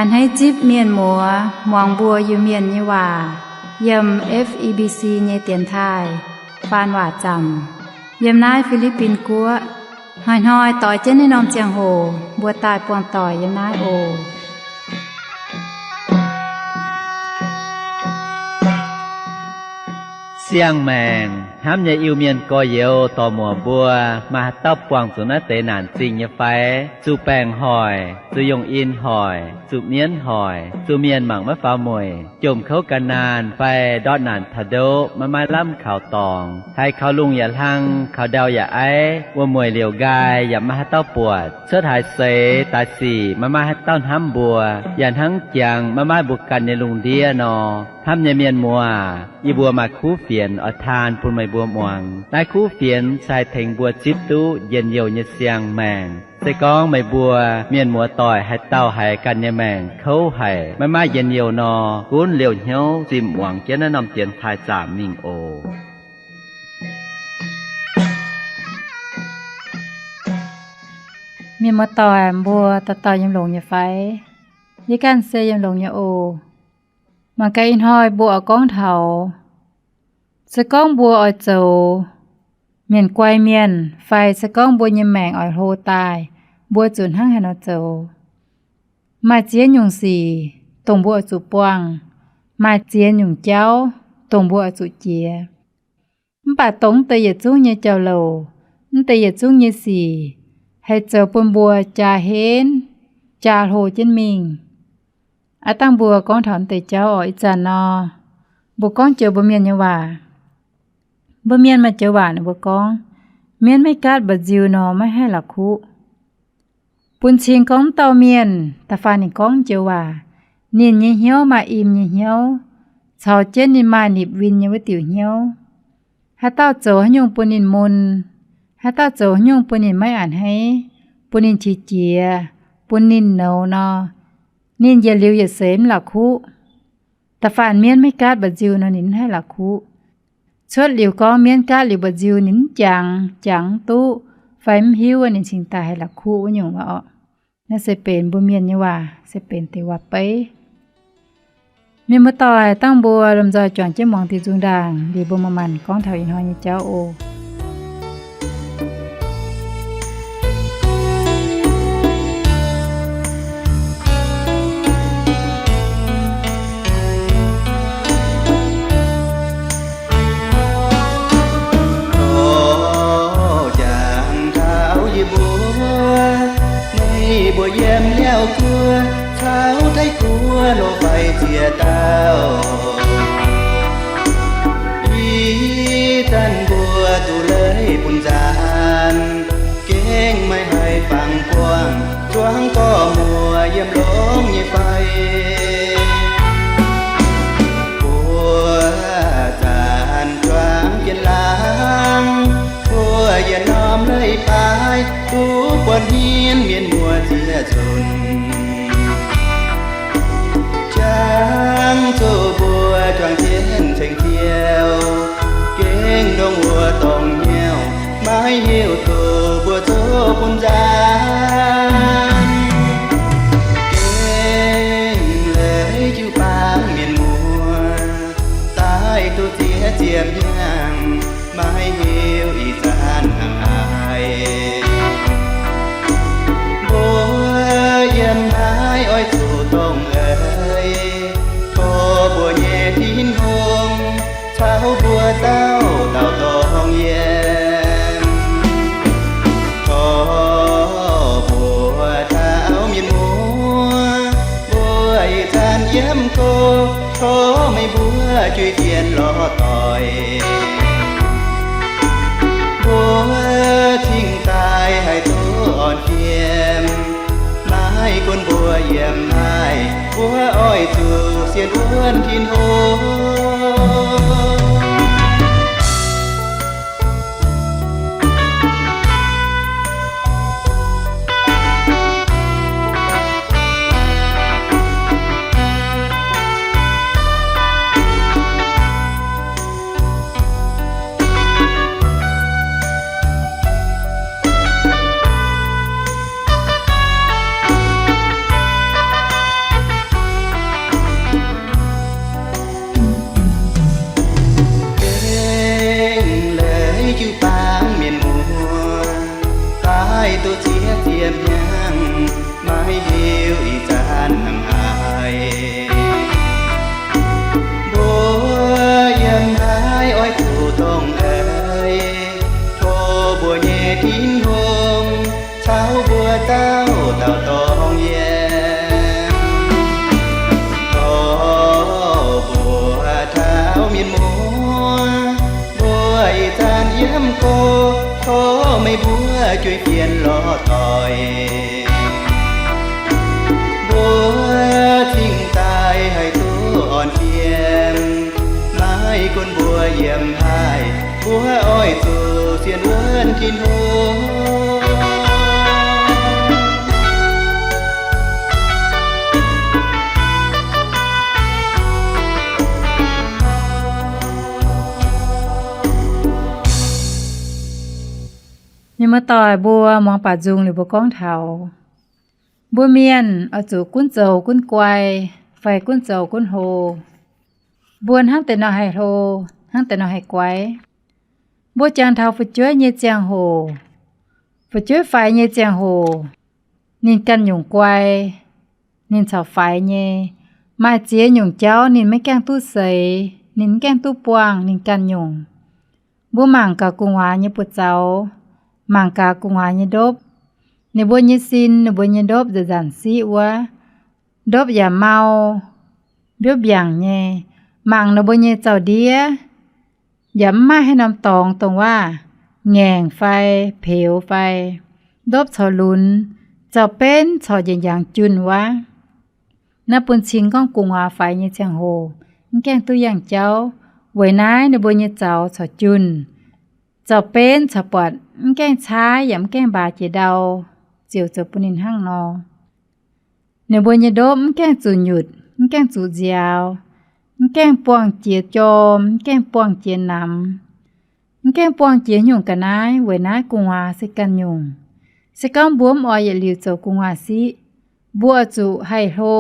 A'hneiv zipv mienh muoz muangx mbuo Iu-Mienh nyei waac yiem F E B C nyei dienx taaih faan waac zaamc yiem naaiv Fi^li^bin Guoqv. Hnoi-hnoi doix jienv naaiv norm ziangh hoc mbuo daaih buangh doic yiem naaiv oc. Siang-maengc hnamv nyei Iu-Mienh gorx-youz dorc-muoc mbuo, maaih haaix dauh buangh zuqc naaiv deix naanc zingh nyei fai? Zuqc baengc hoic, zuqc yongh in hoic, zuqc mienv hoic, zuqc mienh mangc maiv faaux mueic, jomc kouv gan naanh fai ndortv naanc taux ndoqv maiv maaih lamh kaux dorngx, haiz kaux lungh yaac hlang, kaux ndau yaac aiv, wuom-mueic liouc nqaai yaac maiv maaih haaix dauh buatc, cuotv haaix seix daaih sic maiv maaih haaix dauh hnamv mbuo, yaac hnangv jangx maiv maaih mbuo ganh nyei lungh ndiev nor. Hnamv nyei mienh muoz, yie mbuo maaih kuv fienx oix taan bun meih mbuo muangx. Naaiv kuv fienx se haih tengx mbuo zipv duqv njien-youh nyei siang-maengc. Se gorngv meih mbuo mienh muoz doic haaix dauh haiz ganh nyei maengc kouv haic, maiv maaih njien-youh nor, gunv liouh hnyouv zimh muangx jienv naaiv norm dienx taaih zaamc mingh oc. Mienh muoz doic mbuo dauh dauh yiem longx nyei fai? Yie ganh se yiem longx nyei oc. Mangc gaax ih hnoi mbuo oix gorngv taux, se gorngv mbuo oix zoux mienh guai mienh fai se gorngv mbuo nyei maengc oix hlo daaih, mbuo zuqc hnangv haaix nor zoux. Maaih ziex nyungc sic dongh mbuo oix zuqc buangh, maaih ziex nyungc jauv dongh mbuo oix zuqc jiex. Mv baac dongh mv deix yietc zungv nyei jauv-louc, mv deix yietc zungv nyei sic haih zoux bun mbuo jaa henv, jaa hlo jienv mingh. Aav dangh mbuo gorngv taux mv deix jauv oc, ih zanc nor mbuo gorngv joux mbuo mienh nyei waac. Mbuo mienh maaih joux waac ninh mbuo gorngv, mienv maiv gaatv mba'nziu nor maiv haih la'kuqv. Bun cing gorngv mv dauh mienh, da'faanh ninh gorngv joux waac, ninh nyei hnyouv maaih im nyei hnyouv, caux jienv ninh maaih nipc win nyei wuov diuc hnyouv. Haaix dauh zoux haaix nyungc bun ninh mun, haaix dauh zoux haaix nyungc bun ninh maiv a'hneiv, bun ninh qiex jiez, bun ninh nouz nor, ninh yietc liuz yietc seix mv la'kuqv. Da'faanh mienv maiv gaatv mba'nziu nor ninh mv haih la'kuqv. Cuotv liuz gorngv mienv gaatv liuz mba'nziu ninh mv jangx, jangx mv duqv, fai mv hiuv ninh cingx daaih haih la'kuqv wuov nyungc waac orqc. Naaiv se benx mbuo mienh nyei waac, se benx deix waac-beiv. Mienh muoz-doic, dangh mbuo lomh nzoih juangc jienv muangx diuh nzung ndaangc liuz mbuo manc-manc gorngv taux ih hnoi nyei jauv oc. Jangx taux yie mbuo, meih mbuo yiem liaauc guoqv, caux Taiv guoqv loz-faix ziex dauh. Ih zanc mbuo duqv leiz bun nzaanx, gengh maiv haih fangx buangh, zuangx gorx-muoc yiem longx nyei fai. Mbuo zanc juangc jienv laangz, mbuo yietc norm leiz-baaix duqv buatc hmien mienh muoz ziex nzunc. Jangx zuqc mbuo juangc jienv ceng-jiouv, gengh ndongc wuov dorngx hnyouv, maiv hiuv duqv mbuo zoux bun nzaanx. Gengh leiz jiu-baang mienh muoz, daaih duqv ziex ziepc hnyangx, maiv hiuv ih zanc hnangv haaix. Mbuo yiem naaiv oix zuqc dongh eix, tov mbuo nyei Tin-Hungh caux mbuo dauh dauh dongh yiem. Tov mbuo taux mienh muoz, mbuo ih zanc yiem go, tov meih mbuo juiz jienv lorz doic. Mbuo cingx daaih haih duqv orn fiem, maiv gunv mbuo yiem naaiv, mbuo oix zuqc sienx wuonv Tin-Hungh. Mbuo jueiv fienx lorz doic, mbuo cingx daaih haih duqv orn fiem. Maiv gunv mbuo yiem haaix, mbuo oix zuqc sienx wuonv Tin-Hungh. Mienh muoz-doic mbuo muangx baac nzung liuz mbuo gorngv taux mbuo mienh oix zuqc gunv zoux gunv guai fai gunv zoux gunv hlo. Mbuo hnangv deix nor haih hlo, hnangv deix nor haih guai? Mbuo jangx taux fu'jueiv nyei ziangh hoc, fu'jueiv faix nyei ziangh hoc, ninh ganh nyungc guai, ninh corc faix nyei. Maaih ziex nyungc jauv ninh maiv gaengh duqv seix, ninh maiv gaengh duqv buangh ninh ganh nyungc. Mbuo mangc gaax gu'nguaaz nyei buoz-zaux, mangc gaax gu'nguaaz nyei ndopv, ninh mbuo nyei sin, ninh mbuo nyei ndopv nzanc-nzanc siqv wuov, ndopv yaac mau, mbiouv mbiangc nyei. Mangc ninh mbuo nyei zaux-ndiev yaac mv maaih haaix norm dorngx dongh waac ngaengc fai peux fai, ndopv corc lunx, zaux-benv corc njang-njang junh wuov. Naaiv bun cing gorngv gu'nguaaz faix nyei ziangh hoc mv gaengh duqv yangh jauv. Weic naaiv ninh mbuo nyei zaux corc junh, zaux-benv corc buatc mv gaengh caaiv yaac mv gaengh mbaaz jiex ndau, ziouc zoux bun ninh hnangv nor. Ninh mbuo nyei ndopv mv gaengh zuqc nyutc, mv gaengh zuqc nziaaux, mv gaengh buangh jiex jorm, mv gaengh buangh jiex namx, mv gaengh buangh jiex nyungc ga'naaiv. Weic naaiv gu'nguaaz se ganh nyungc. Se gorngv mbuo mv oix yietc liuz zoux gu'nguaaz siqv, mbuo oix zuqc haih hlo,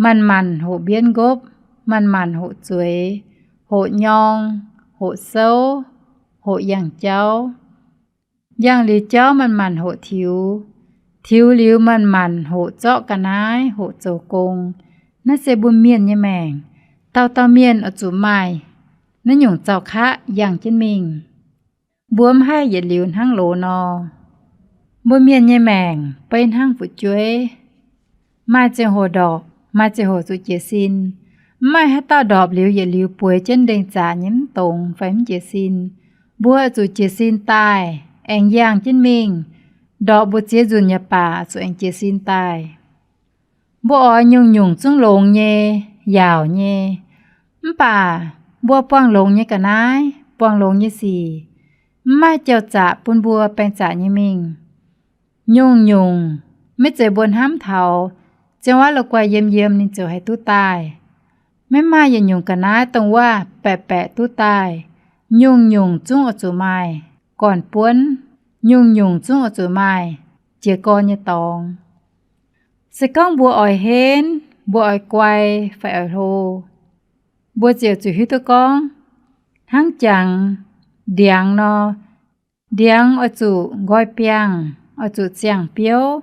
manc-manc hoqc mbienv nqopv, manc-manc hoqc zueiz, hoqc nyorng, hoqc souv, hoqc yangh jauv. Yangh liuz jauv manc-manc hoqc tiux, tiux liuz manc-manc hoqc zorqv ga'naaiv, hoqc zoux gong. Naaiv se mbuo mienh nyei maengc. Dauh dauh mienh oix zuqc maaih naaiv nyungc zaux-kaqv yangh jienv mingh. Mbuo mv haih yietc liuz hnangv loz nor. Mbuo mienh nyei maengc beiv hnangv fu'jueiv, maaih ziangh hoc ndorpc, maaih ziangh hoc zuqc jiez sin. Mv maaih haaix dauh ndorpc liuz yietc liuz bueix jienv ndenh zaqc nyei mv dongz fai mv jiez sin. Mbuo zuqc jiez sin daaih, aengx yangh jienv mingh. Ndorpc mbu'ziex nzunc yaac baac zuqc aengx jiez sin daaih. Mbuo oix nyungc-nyungc zungv longx nyei, yaauc nyei. Mv baac mbuo buangh longx nyei ga'naaiv, buangh longx nyei sic, mv maaih jauv-zaqc bun mbuo baeng zaqc nyei mingh. Nyungc-nyungc maiv zeiz mbuo hnamv taux ziangh waac la'guaih yiem yiem ninh ziouc haih duqv daaih. Maiv maaih yietc nyungc ga'naaiv dongh waac baeqc baeqc duqv daaih. Nyungc-nyungc zungv oix zuqc maaih gorn-buonv. Nyungc-nyungc zungv oix zuqc maaih jiez gorn nyei dorngx. Se gorngv mbuo oix henv, mbuo oix guai fai oix hlo, mbuo ziouc zuqc hiuv duqv gorngv, hnangv jangx ndiangx nor, ndiangx oix zuqc nqoi biangh, oix zuqc ziangh biouv.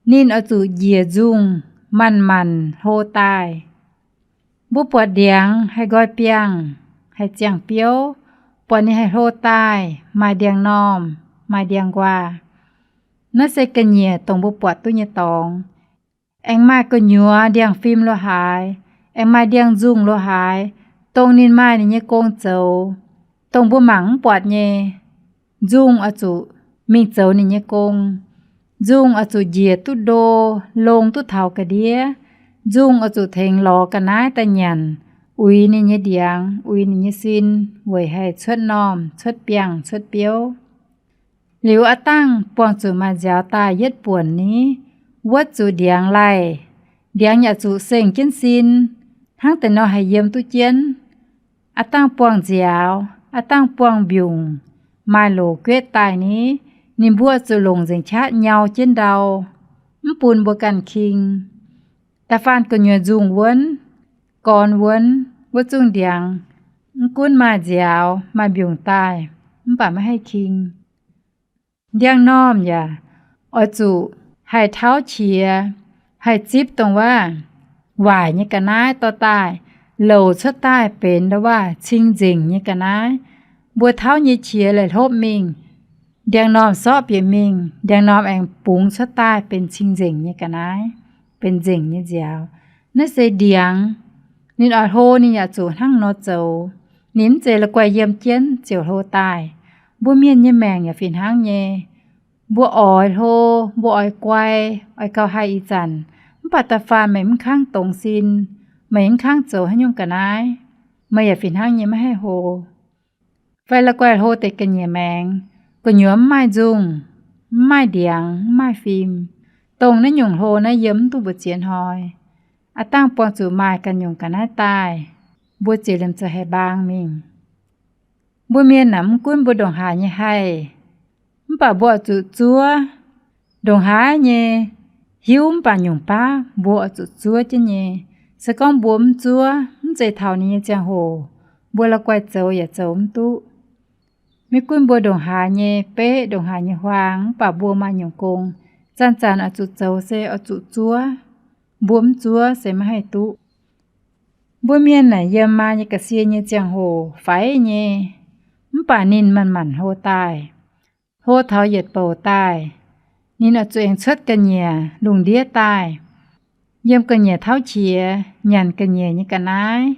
Ninh oix zuqc njiec nzungh manc-manc hlo daaih. Mbuo buatc ndiangx haih nqoi biangh, haih ziangh biouv, buatc ninh haih hlo daaih, maaih ndiangx-normh, maaih ndiangx-nquaah. Naaiv se ga'nyiec dongh mbuo buatc duqv nyei dorngx. Aengx maaih gu'nyuoz ndiangx-fim lo haaix, aengx maaih ndiangx-nzungh lo haaix, dongh ninh maaih ninh nyei gong zoux, dongh mbuo mangc mv buatc nyei. Nzungh oix zuqc mingh zoux ninh nyei gong. Nzungh oix zuqc njiec duqv ndo, longc duqv taux ga'ndiev. Nzungh oix zuqc tengx lorz ga'naaiv daaih nyanc, uix ninh nyei ndiangx, uix ninh nyei sin, weic haih cuotv normh, cuotv biangh, cuotv biouv. Liuz aav dangh buangh zuqc maaih nziaaux daaih yietv buonc ni, wuotv zuqc ndiangx laih. Ndiangx yaac zuqc seng jienv sin, hnangv deix nor haih yiem duqv jienv. Aav dangh buangh nziaaux, aav dangh buangh mbiungc, maaih loc guetv daaih ni, ninh mbuo zuqc longc nzengc qaqv nyau jienv ndau, mv bun mbuo ganh king. Da'faanh gu'nyuoz nzungh wuonv, gorn wuonv, wuov zungh ndiangx, mv gunv maaih nziaaux, maaih mbiungc daaih, mv baac maiv haih king. Ndiangx-normh yaac oix zuqc haih tauv qiex, haih zipv dongh waac waaic nyei ga'naaiv dorh daaih, louc cuotv daaih benx ndau waac cing-nzengc nyei ga'naaiv. Mbuo tauv nyei qiex laih hlopv mingh, ndiangx-normh sorqv bieqc mingh, ndiangx-normh aengx bungx cuotv daaih benx cing-nzengc nyei ga'naaiv, benx nzengc nyei nziaaux. Naaiv se ndiangx. Ninh oix hlo ninh yaac zuqc hnangv nor zoux. Ninh mv zeiz la'guaih yiem jienv ziouc hlo daaih. Mbuo mienh nyei maengc yaac fih hnangv nyei. Mbuo oix hlo, mbuo oix guai, oix gauh haih ih zanc, mv baac da'faanh meih mv kangv dongz sin, meih mv kangv zoux haaix nyungc ga'naaiv, meih yaac fih hnangv nyei maiv haih hlo. Fai la'guaih hlo deix ga'nyiec maengx, gu'nyuoz mv maaih nzungh, mv maaih ndiangx, mv maaih fim, dongh naaiv nyungc hlo naaiv yiem mv duqv mbu'ziex hnoi. Aav dangh buangh zuqc maaih ganh nyungc ga'naaiv daaih, mbuo ziouc liemh zeih haih mbaang mingh. Mbuo mienh naaic mv gunv mbuo ndongc haaix nyei haih, mv baac mbuo oix zuqc zuov. Ndongc haaix nyei hiuv mv baac nyungc baav mbuo oix zuqc zuov jienv nyei. Se gorngv mbuo mv zuov, mv zeiz taux ninh nyei ziangh hoc, mbuo la'guaih zoux yaac zoux mv duqv. Maiv gunv mbuo ndongc haaix nyei beqv, ndongc haaix nyei huaang, mv baac mbuo maaih nyungc gong, zanc-zanc oix zuqc zoux se oix zuqc zuov. Mbuo mv zuov se maiv haih duqv. Mbuo mienh naaic yiem maa nyei ga'sie nyei ziangh hoc faix nyei, mv baac ninh manc-manc hlo daaih, hlo taux yietc bouc daaih. Ninh oix zuqc aengx cuotv ga'nyiec lungh ndiev daaih, yiem ga'nyiec tauv qiex, nyanc ga'nyiec nyei ga'naaiv,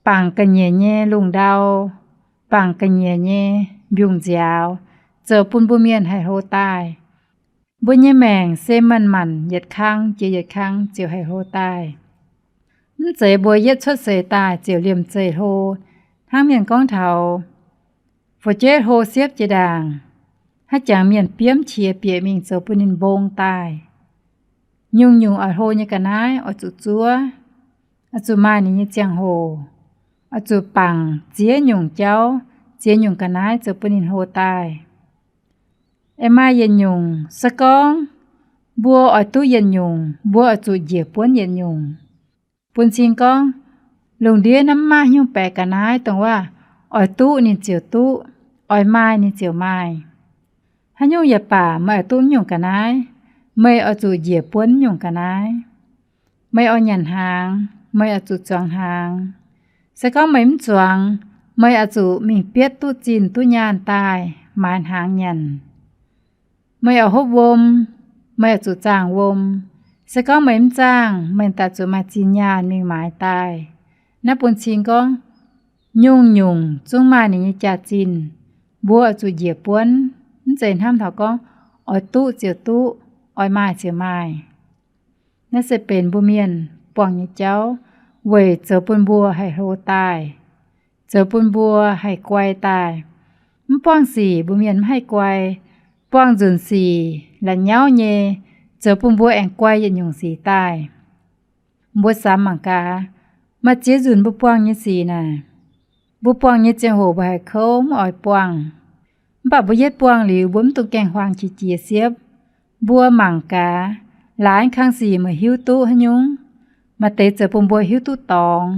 bangc ga'nyiec nyei lungh ndau, bangc ga'nyiec nyei mbiungc-nziaaux, zoux bun mbuo mienh haih hlo daaih. Mbuo nyei maengc se manc-manc yietc kang jiex yietc kang ziouc haih hlo daaih. Mv zeiz mbuo yietv cuotv seix daaih ziouc liemh zeih hlo, hnangv mienh gorngv taux fu'jueiv hlo siepv jiex ndaangc, haaix jangx mienh biomv qiex bieqc mingh zoux bun ninh mbong daaih. Nyungc-nyungc oix hlo nyei ga'naaiv oix zuqc zuov, oix zuqc maaih ninh nyei ziangh hoc, oix zuqc bangc ziex nyungc jauv, ziex nyungc ga'naaiv zoux bun ninh hlo daaih. Aengx maaih yietc nyungc, se gorngv mbuo oix duqv yietc nyungc, mbuo oix zuqc njiec buonv yietc nyungc. Bun cing gorngv, lungh ndiev naaiv mv maaih haaix nyungc baeqc ga'naaiv dongh waac oix duqv ninh ziouc duqv, oix maaih ninh ziouc maaih. Haaix nyungc yaac baac meih oix duqv mv nyungc ga'naaiv, meih oix zuqc njiec buonv mv nyungc ga'naaiv. Meih oix nyanc hnaangx, meih oix zuqc zuangx hnaangx. Se gorngv meih mv zuangx, meih oix zuqc mingh bietv duqv zinh duqv nyaanh daaih maaiz hnaangx nyanc. Meih oix hopv wuom, meih oix zuqc zaangh wuom. Se gorngv meih mv zaangh, meih daaih zuqc maaih zinh nyaanh mingh maaiz daaih. Naaiv bun cing gorngv, nyungc-nyungc zungv maaih ninh nyei jaax-zinh. Mbuo oix zuqc njiec buonv, mv zeiz hnamv taux gorngv oix duqv ziouc duqv, oix maaih ziouc maaih. Naaiv se benx mbuo mienh buangh nyei jauv, weic zoux bun mbuo haih hlo daaih, zoux bun mbuo haih guai daaih. Mv buangh sic mbuo mienh mv haih guai. Buangh nzunc sic la'nyauv nyei, zoux bun mbuo aengx guai yietc nyungc sic daaih. Mbuo samx mangc gaax, maaih ziex nzunc mbuo buangh nyei sic naaic, mbuo buangh nyei ziangh hoc mbuo haiz kouv mv oix buangh. Mv baac mbuo yietv buangh liuz, mbuo mv dungx gaengh huaang qiex jiez siepv. Mbuo mangc gaax, laaix kang sic meih hiuv duqv haaix nyungc? Maaih deix zoux bun mbuo hiuv duqv dorngx,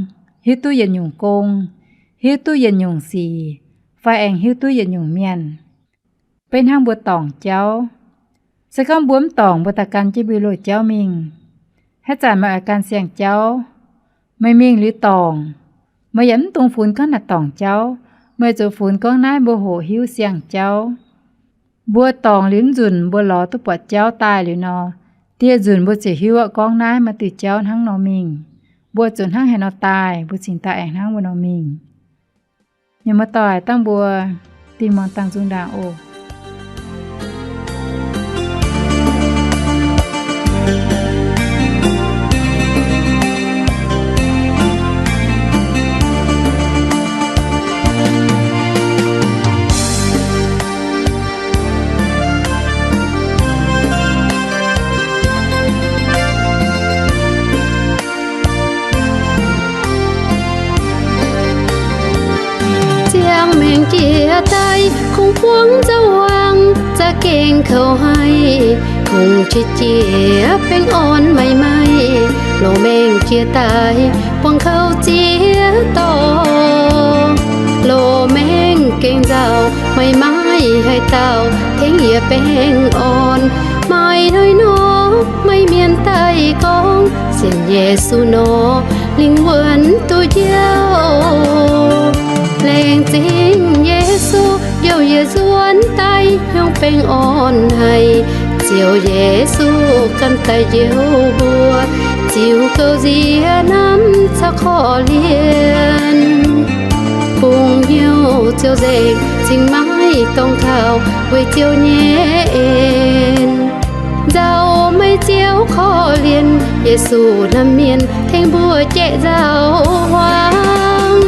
hiuv duqv yietc nyungc gong, hiuv duqv yietc nyungc sic, fai aengx hiuv duqv yietc nyungc mienh. Beiv hnangv mbuo dorngc jauv. Se gorngv mbuo mv dorngc, mbuo daaih gan jienv mbuo loz-jauv mingh. Haaix zanc meih oix gan siang-jauv, meih mingh liuz dorngc, meih yaac mv dungx funx gorngv naaic dorngc jauv. Meih zuqc funx gorngv naaiv mbuo hoqc hiuv siang-jauv. Mbuo dorngc liuz mv nzunc mbuo lorz duqv buatc jauv daaih liuz nor, dieh nzunc mbuo ziouc hiuv gorngv naaiv maaih diuh jauv hnangv nor mingh. Mbuo zuqc hnangv haaix nor daaih, mbuo cingx daaih aengx hnangv wuov nor mingh. Mienh muoz-doic, dangh mbuo dingh muangx dangh nzung ndaangc oc. Ziangh maengc jiex daaih kungx buangv nzauh hmuangx, za'gengh kouv haic, kungx qiex jiez baengh orn maiv maaih. Loz-maengc jiex daaih buangh kouv ziex dorngx, loz-maengc gengh nzauh maiv maaih haaix dauh tengx yie baengh orn. Maaih hnoi nor, maaih mienh daaih gorngv, sienx Yesu nor, lingh wuonh duqv njoux. Laengz zingh Yesu, youh yie nzuonx daaih hnyouv baengh orn haic. Ziouv Yesu ganh daaih njoux mbuo, ziux gouv nziex namv caux korv-lienh, bungx hnyouv Ziouv nzengc cingx maiv dorngx taux weic Ziouv nyei en. Nzauh meih Ziouv korv-lienh, Yesu hnamv mienh tengx mbuo jieqv nzauh huaang.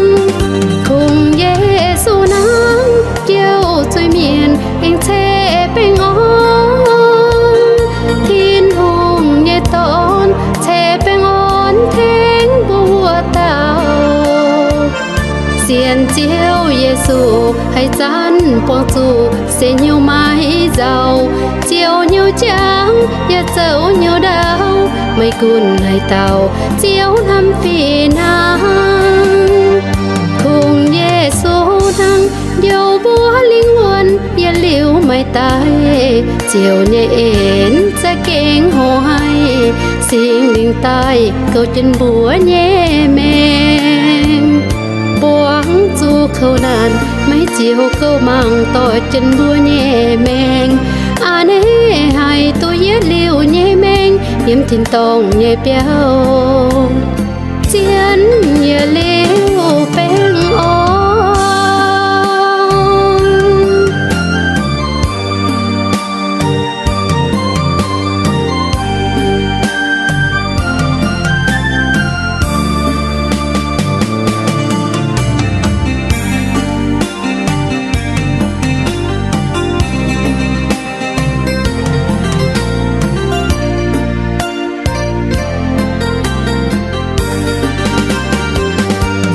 Kungx Yesu hnangv jouh zuiz-mienh aengx ceix baengh orn. Tin-Hungh nyei Dorn ceix baengh orn tengx mbuo wuov dauh. Sienx Ziouv Yesu haih zanc buangh zuqc se hnyouv maiv nzauh. Ziouv hnyouv jangx yaac zoux hnyouv ndau, meih gunv haaix dauh Ziouv hnamv fih hnangv. Kungx Yesu hnangv jouh mbuo lingh wuonh yietc liuz maiv daic. Ziouv nyei en za'gengh hoqc haic, Singx Lingh daaih gouv jienv mbuo nyei maengc. Buangv zuqc kouv naanc, maiv Ziouv gouv mangc doix jienv mbuo nyei maengc. A'hneiv haic duqv yietc liuz nyei maengc yiem tin-dorngh nyei biauv, zien yietc liuz baengh orn.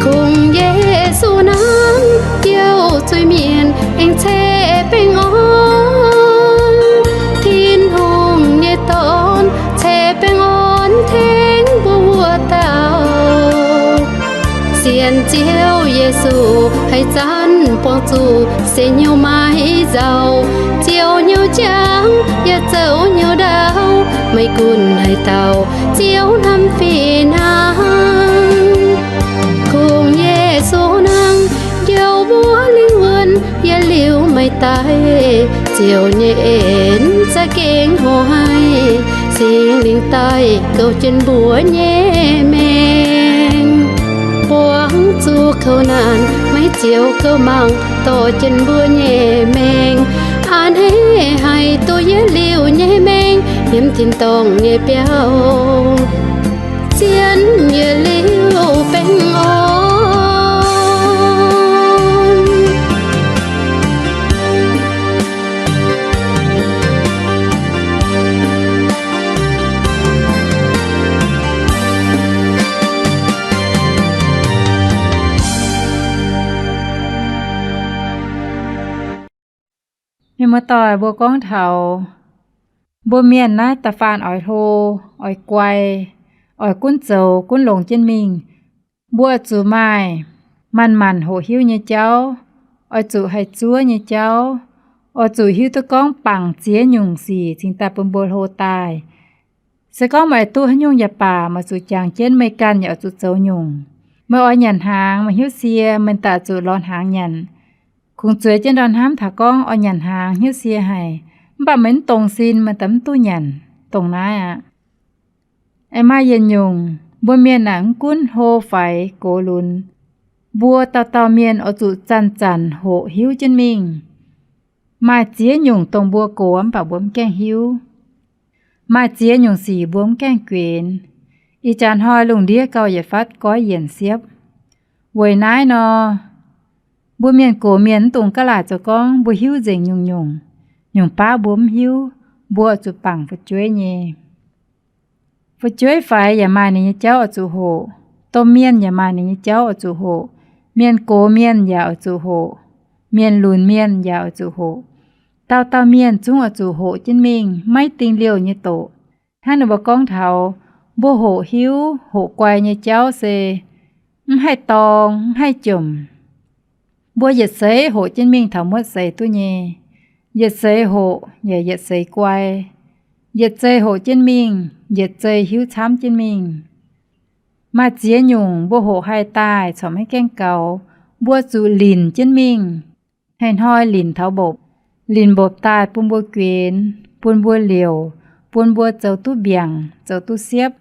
Kungx Yesu hnangv jouh zuiz-mienh aengx ceix baengh orn. Tin-Hungh nyei Dorn ceix baengh orn tengx mbuo wuov dauh. Sienx Ziouv Yesu haih zanc buangh zuqc se hnyouv maiv nzauh. Ziouv hnyouv jangx yaac zoux hnyouv ndau, meih gunv haaix dauh Ziouv hnamv fih hnangv. Kungx Yesu hnangv jouh mbuo lingh wuonh yietc liuz maiv daic. Ziouv nyei en za'gengh hoqc haic, Singx Lingh daaih gouv jienv mbuo nyei maengc. Buangv zuqc kouv naanc, maiv Ziouv gouv mangc doix jienv mbuo nyei maengc. A'hneiv haic duqv yietc liuz nyei maengc yiem tin-dorngh nyei biauv, zien yietc liuz baengh orn. Mienh muoz-doic, mbuo gorngv taux mbuo mienh naaiv da'faanh oix hlo, oix guai, oix gunv zoux gunv longx jienv mingh, mbuo zuqc maaih manc-manc hoqc hiuv nyei jauv, oix zuqc haih zuov nyei jauv, oix zuqc hiuv duqv gorngv bangc ziex nyungc sic cingx daaih bun mbuo hlo daaih. Se gorngv meih duqv haaix nyungc yaac baac, meih zuqc jangx jienv meih ganh yaac oix zuqc zoux nyungc. Meih oix nyanc hnaangx, meih hnyouv sie, meih daaih zuqc lorz hnaangx nyanc. Kungx zueiz jienv ndortv hnamv taux gorngv oix nyanc hnaangx hnyouv sie haic, mv baac meih mv dongz sin, meih daaih mv duqv nyanc. Dongh naaiv aqv. Aengx maaih yietc nyungc, mbuo mienh aeqv, mv gunv hlo faix gox lunx, mbuo dauh dauh mienh oix zuqc zanc-zanc hoqc hiuv jienv mingh. Maaih ziex nyungc dongh mbuo gox mv baac mbuo mv gaengh hiuv. Maaih ziex nyungc sic mbuo mv gaengh guenx. Ih jaax hnoi lungh ndiev gauh yietc fatv goiv yienc siepv. Weic naaiv nor, mbuo mienh gox mienh mv dungx ga'laaic zoux gorngv mbuo hiuv nzengc nyungc-nyungc. Nyungc baav mbuo mv hiuv, mbuo oix zuqc bangc fu'jueiv nyei. Fu'jueiv faix yaac maaih ninh nyei jauv oix zuqc hoqc. Domh mienh yaac maaih ninh nyei jauv oix zuqc hoqc. Mienh gox mienh yaac oix zuqc hoqc. Mienh lunx mienh yaac oix zuqc hoqc. Dauh dauh mienh zungv oix zuqc hoqc jienv mingh, maiv dingh liouh nyei doqc. Hnangv ninh mbuo gorngv taux, mbuo hoqc hiuv, hoqc guai nyei jauv se mv haih dorng, mv haih jomc. Mbuo yietc seix hoqc jienv mingh taux muotv seix duqv nyei. Yietc seix hoqc yaac yietc seix guai. Yietc zei hoqc jienv mingh, yietc zei hiuv camv jienv mingh. Maaih ziex nyungc mbuo hoqc haih daaih corc maiv gaengh gaux, mbuo zuqc linc jienv mingh. Hnoi-hnoi linc taux mbopv, linc mbopv daaih bun mbuo guenx, bun mbuo liouc, bun mbuo zoux duqv mbiaangc, zoux duqv siepv.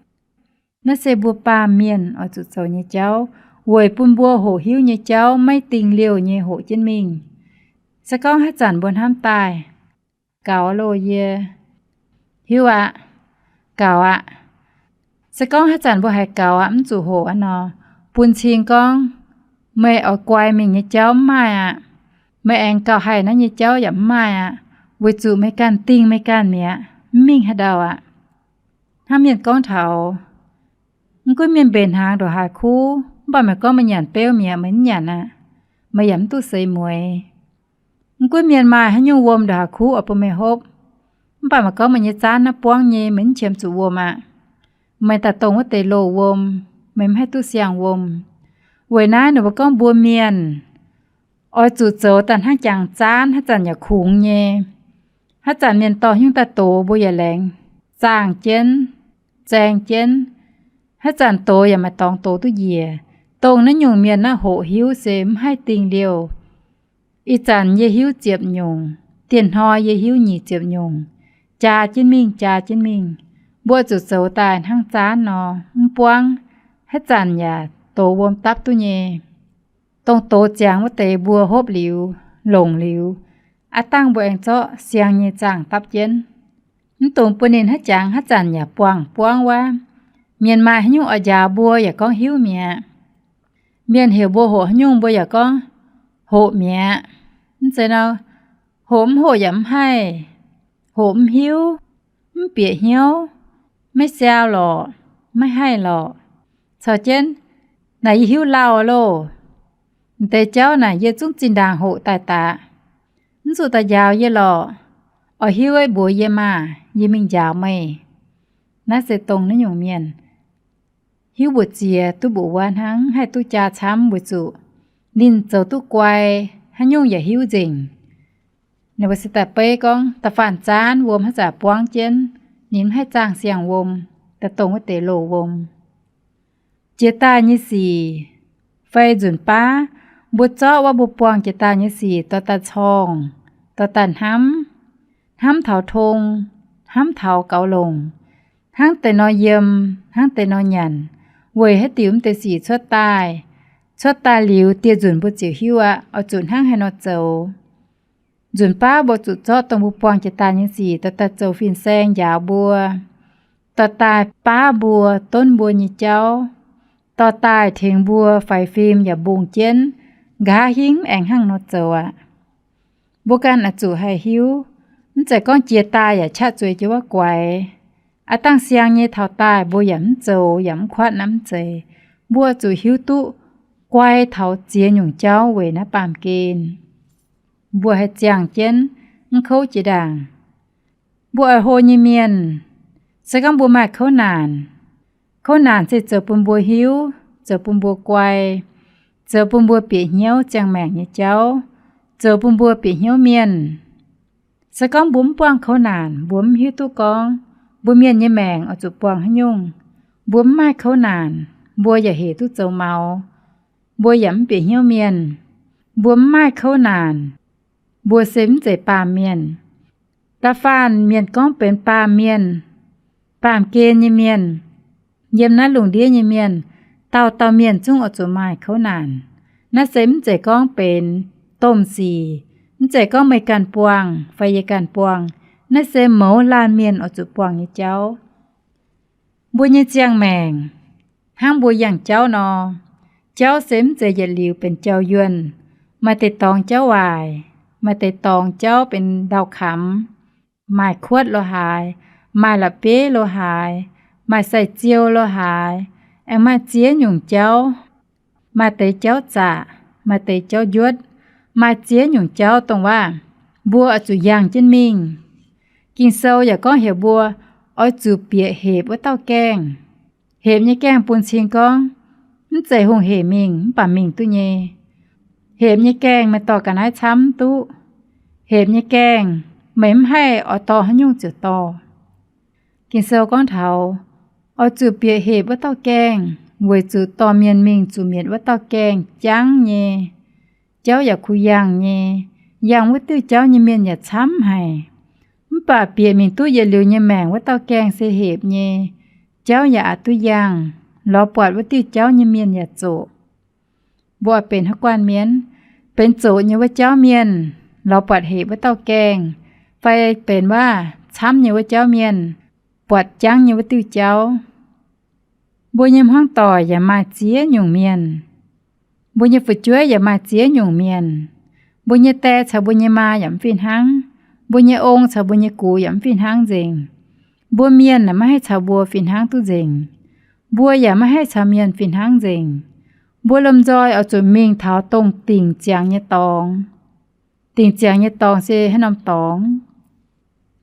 Naaiv se mbuo baamh mienh oix zuqc zoux nyei jauv. weic bun mbuo hoqc hiuv nyei jauv maiv dingh liouh nyei hoqc jienv mingh. Se gorngv haaix zanc mbuo hnamv daaih, gaux loh yie, hiuv aqv, gaux aqv. Se gorngv haaix zanc mbuo haiz gaux aqv, mv zuqc hoqc aqv nor, bun cing gorngv meih oix guai mingh nyei jauv mv maaih aqv. Meih aengx gauh haih naaiv nyei jauv yaac mv maaih aqv, weic zuqc meih ganh dingh meih ganh mi'aqv, mv mingh haaix ndau aqv. Hnangv mienh gorngv taux, mv gunv mienh mbenc hnaangx ndongc haaix kuv, mv baac meih gorngv meih nyanc beuv mi'aqv, meih mv nyanc aqv, meih yaac mv duqv seix mueiz. Mv gunv mienh maaih haaix nyungc wuom ndongc haaix kuv oix bun meih hopv, mv baac meih gorngv meih nyei zaanv naaiv buangv nyei, meih mv qiemx zuqc wuom aqv. Meih daaih dongh wuov deix loz wuom, meih mv haih duqv siang-wuom. Weic naaiv ninh mbuo gorngv mbuo mienh oix zuqc zoux daaih hnangv jangx zaanv, haaix zanc yaac kungx nyei. Haaix zanc mienh dorh nyungc daaih dox, mbuo yaac laengz zaangh jienv, zaeng jienv. Haaix zanc dox yaac maaih dorngx dox duqv njiec, dongh naaiv nyungc mienh naaiv hoqc hiuv se mv haih dingh liouh. Ih zanc yie hiuv ziepc nyungc, dieh hnoi yie hiuv nyic ziepc nyungc, jaa jienv mingh, jaa jienv mingh. Mbuo zuqc zoux daaih hnangv zaanv nor, mv buangv, haaix zanc yaac dox wuom dapv duqv nyei. Dongh dox ziangx wuov deix mbuo hopv liuz, longc liuz, aav dangh mbuo aengx zorqv siang nyei zaangh dapv jienv. Mv dungx bun ninh haaix jangx haaix zanc yaac buangh buangv wuov. Mienh maaih haaix nyungc oix njaaux mbuo yaac gorngv hiuv mi'aqv. Mienh heuc mbuo hoqc haaix nyungc mbuo yaac gorngv hoqc mi'aqv. Mv zeiz nor, hoqc mv hoqc yaac mv haih, hoqc mv hiuv, mv bieqc hnyouv, maiv siau lorqc, maiv haih lorqc. Caux jienv, naaic yie hiuv lauh loh. M'deix jauv naaic yie zungv zinh ndaangc hoqc daaih daqc. Mv zuqc daaih njaaux yie lorqc. Oix hiuv mbuox yie maah, yie mingh njaaux meih. Naaiv se dongh naaiv nyungc mienh hiuv mbu'ziex duqv mbu'wuov hnangv, haih duqv jaa camv weic zuqc ninh zoux duqv guai, haaix nyungc yaac hiuv nzengc. Ninh mbuo se daaih beiv gorngv da'faanh zaanv wuom haaix zanc buangv jienv, ninh mv haih zaangh siang-wuom, daaih dongh wuov deix loz wuom. Jiex daaih nyei sic fai nzunc baav, mbuo zorqv wuov mbuo buangh jiex daaih nyei sic dorh daaih corngh, dorh daaih hnamv, hnamv taux tong, hnamv taux gaux longc, hnangv deix nor yiem, hnangv deix nor nyanc, weic haaix diuc m'deix sic cuotv daaih. Cuotv daaih liuz dieh nzunc mbuo ziouc hiuv aqv, oix zuqc hnangv haaix nor zoux. Nzunc baav mbuo zuqc zorqv dongh mbuo buangh jiex daaih nyei sic dorh daaih zoux fin-saeng njaaux mbuo, dorh daaih baav mbuo, donv mbuo nyei jauv, dorh daaih tengx mbuo faix fim yaac mbungh jienv, nqa'haav hingv aengx hnangv nor zoux aqv. Mbuo ganh oix zuqc haih hiuv, mv zeiz gorngv jiex daaih yaac qaqv zueiz jienv wuov guaix. Aav dangh siang nyei taux daaih mbuo yaac mv zoux yaac mv kuatv naaiv mv zeiz. Mbuo zuqc hiuv duqv guai taux ziex nyungc jauv weic naaiv baamh gen. Mbuo haih ziangh jienv, mv kouv jiex ndaangc. Mbuo oix hlo nyei mienh, se gorngv mbuo maaih kouv naanc, kouv naanc se zoux bun mbuo hiuv, zoux bun mbuo guai, zoux bun mbuo bieqc hnyouv ziangh maengc nyei jauv, zoux bun mbuo bieqc hnyouv mienh. Se gorngv mbuo mv buangh kouv naanc, mbuo mv hiuv duqv gorngv mbuo mienh nyei maengc oix zuqc buangh haaix nyungc. Mbuo mv maaih kouv naanc, mbuo yaac hec duqv zoux maux. Mbuo yaac mv bieqc hnyouv mienh. Mbuo mv maaih kouv naanc, mbuo se mv zeiz baamh mienh. Da'faanh mienh gorngv benx baamh mienh, baamh gen nyei mienh, yiem naaiv lungh ndiev nyei mienh, dauh dauh mienh zungv oix zuqc maaih kouv naanc. Naaiv se mv zeiz gorngv benx domh sic, mv zeiz gorngv meih ganh buangh fai yie ganh buangh. Naaiv se mouz laanh mienh oix zuqc buangh nyei jauv. Mbuo nyei ziangh maengc hnangv mbuo yangh jauv nor. Jauv se mv zeiz yietc liuz benx jauv-yuonh. Maaih deix dorngx jauv waaic, maaih deix dorngx jauv benx ndau-kamx, maaih kuotv lo haaix, maaih la'bieiv lo haaix, maaih sai-ziou lo haaix, aengx maaih ziex nyungc jauv. Maaih deix jauv zaqc, maaih deix jauv njuotv, maaih ziex nyungc jauv dongh waac mbuo oix zuqc yangh jienv mingh. Ging-Sou yaac gorngv heuc mbuo oix zuqc bieqc hepc wuov dauh gaengh. Hepc nyei gaengh bun cing gorngv mv zeiz hungh hec mingh mv baac mingh duqv nyei. Hepc nyei gaengh meih dorh ga'naaiv camv mv duqv. Hepc nyei gaengh meih mv haih oix dorh haaix nyungc ziouc dorh. Ging-Sou gorngv taux oix zuqc bieqc hepc wuov dauh gaengh, weic zuqc dorh mienh mingh zuqc mietc wuov dauh gaengh jangv nyei. Jauv yaac kuh yangh nyei. Yangh wuov diuh jauv nyei mienh yaac camv haic. Mv baac bieqc mingh duqv yietc liuz nyei maengc wuov dauh gaengh se hepc nyei. Jauv yaac aqc duqv yangh. Lorz buatc wuov diuh jauv nyei mienh yaac zoqc. Mbuo oix benx haaix guanh mienh? Benx zoqc nyei wuov jauv mienh, lorz buatc hec wuov dauh gaengh, fai benx waac camv nyei wuov jauv mienh, buatc jangv nyei wuov diuh jauv? Mbuo nyei hmuangv doic yaac maaih ziex nyungc mienh. Mbuo nyei fu'jueiv yaac maaih ziex nyungc mienh. Mbuo nyei die caux mbuo nyei maa yaac mv fih hnangv. Mbuo nyei ong caux mbuo nyei gux yaac mv fih hnangv nzengc. Mbuo mienh naaic maiv haih caux mbuo fih hnangv duqv nzengc. Mbuo yaac maiv haih caux mienh fih hnangv nzengc. Mbuo lomh nzoih oix zuqc mingh taux dongh dingc ziangx nyei dorngx. Dingc ziangx nyei dorngx se haaix norm dorngx?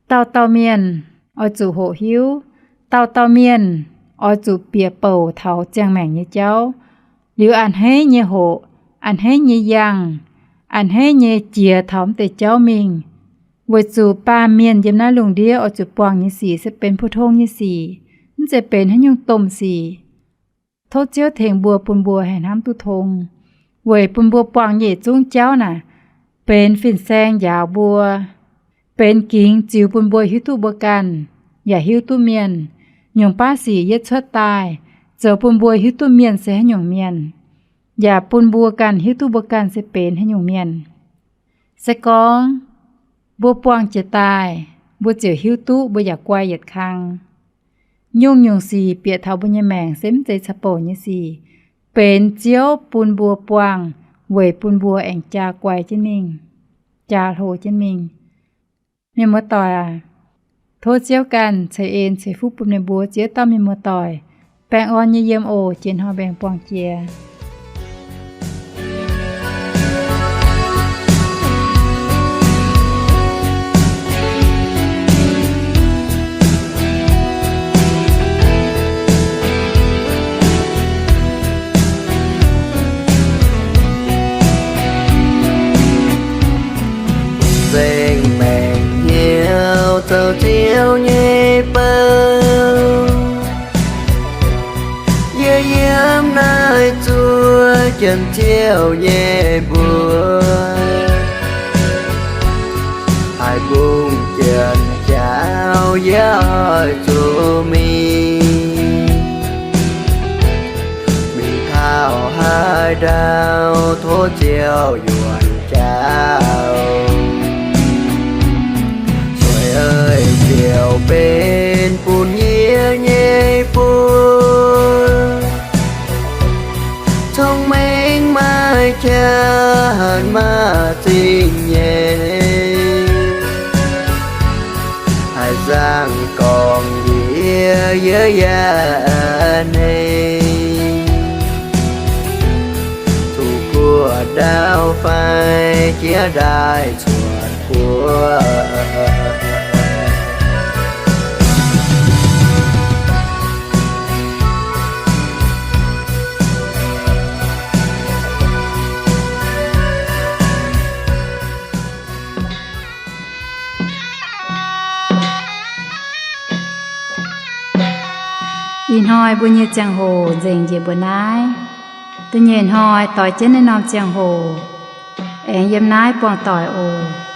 Dauh dauh mienh oix zuqc hoqc hiuv. Dauh dauh mienh oix zuqc bieqc bouc taux ziangh maengc nyei jauv, liuz a'hneiv nyei hoqc, a'hneiv nyei yangh, a'hneiv nyei jiex taux mv deix jauv mingh. Weic zuqc baamh mienh yiem naaiv lungh ndiev oix zuqc buangh nyei sic se benx 普通 nyei sic, mv zeiz benx haaix nyungc domh sic. Tov Ziouv tengx mbuo bun mbuo haih hnamv duqv tong, weic bun mbuo buangh nyei yietc zungv jauv naaic benx fin-saeng njaaux mbuo, benx gingx ziux bun mbuo hiuv duqv mbuo ganh, yaac hiuv duqv mienh. Nyungc baav sic yie cuotv daaih zoux bun mbuo hiuv duqv mienh se haaix nyungc mienh, yaac bun mbuo ganh hiuv duqv mbuo ganh se benx haaix nyungc mienh. Se gorngv mbuo buangh jiex daaih, mbuo ziouc hiuv duqv mbuo yaac guai yietc kang. Nyungc-nyungc sic bieqc taux mbuo nyei maengc se mv zeiz caux bouc nyei sic, benx Ziouv bun mbuo buangh weic bun mbuo aengx jaa guai jienv mingh, jaa hlo jienv mingh. Mienh muoz-doic aac, tov Ziouv ganh ceix en ceix fuqv bun meih mbuo ziex dauh mienh muoz-doic. Baengh orn nyei yiem oc. Jiex hnoi mbaengx buangh jiex. Nzengc maengc hnyouv zoux Ziouv nyei bou, yie yiem naaiv zuov Janx-Ziouv nyei mbuox. Haiz mbungv janx-jaauv yie oix zuqc mingh, mingh taux haaix ndau tov Ziouv yuonx jauv. Sueih eix ziouc benx bun yie nyei buoz, cong-mengh maaih qaqv, hatc maaih zingh nyei. Haaix zanc gorngv yie, yie yaac hneiv, zuqc guoqv ndaauv fai jiex ndaaih cuotv guoqv. Ih hnoi mbuo nyei ziangh hoc nzengc njiec mbuo naaiv. Da'nyeic hnoi doix jienv naaiv norm ziangh hoc aengx yiem naaiv buangh doic oc.